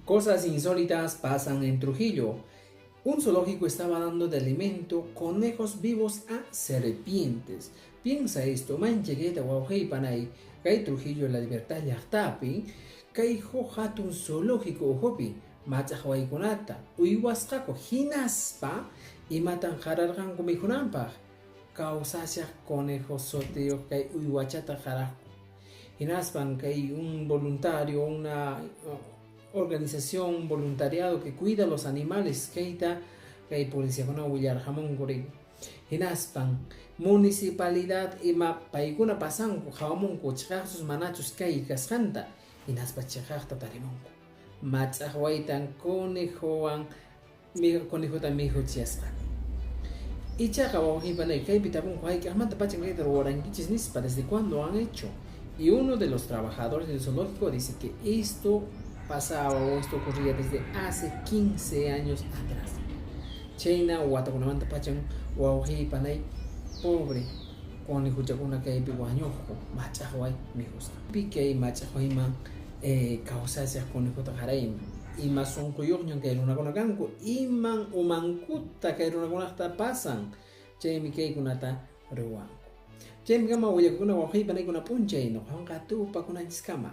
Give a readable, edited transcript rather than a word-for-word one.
Cosas insólitas pasan en Trujillo. Un zoológico estaba dando de alimento conejos vivos a serpientes. Piensa esto, manchaykayta wawqey panay, kay Trujillo La Libertad llaqtapi, kay huk hatun zoológico ukhupi mach'aqwaykunata uywasqaku hinaspa imatan qararqanku mikhunanpaq, kawsashaq conejo sutiyuq kay uywachata qaraqku. Hinaspan kay un voluntario, una organización, un voluntariado que cuida los animales kayta kay policiakuna willarqamunku rin. Hinaspan municipalidad ima paykuna pasanku qhawamunku chiqaqchus manachus kay kasqanta, hinaspa chiqaqta tarimunku. Mach'aqwaytan conejowan conejota mikhuchiyasqa. Ichaqa wawqey panay kaypi tapunku hayk'aqmanta pachan kayta ruwarankichis nispa, ¿desde cuándo han hecho? Y uno de los trabajadores del zoológico dice que esto pasaba o esto ocurría desde hace 15 años atrás. Chayna watakunamanta pachan wawqey panay pobre conejochakuna kaypi wañuqku mach'aqway mikhusqa. Pi kay mach'aqwayman kawsashaq conejota qarayman. Ima sunquyuqñan kay runakuna kanku, iman umankuta kay runakunaqta pasan, chaymi kaykunata ruwanku. Chaymi kama willakukuna wawqey panaykuna p'unchay nuqanqa tupakunanchiskama.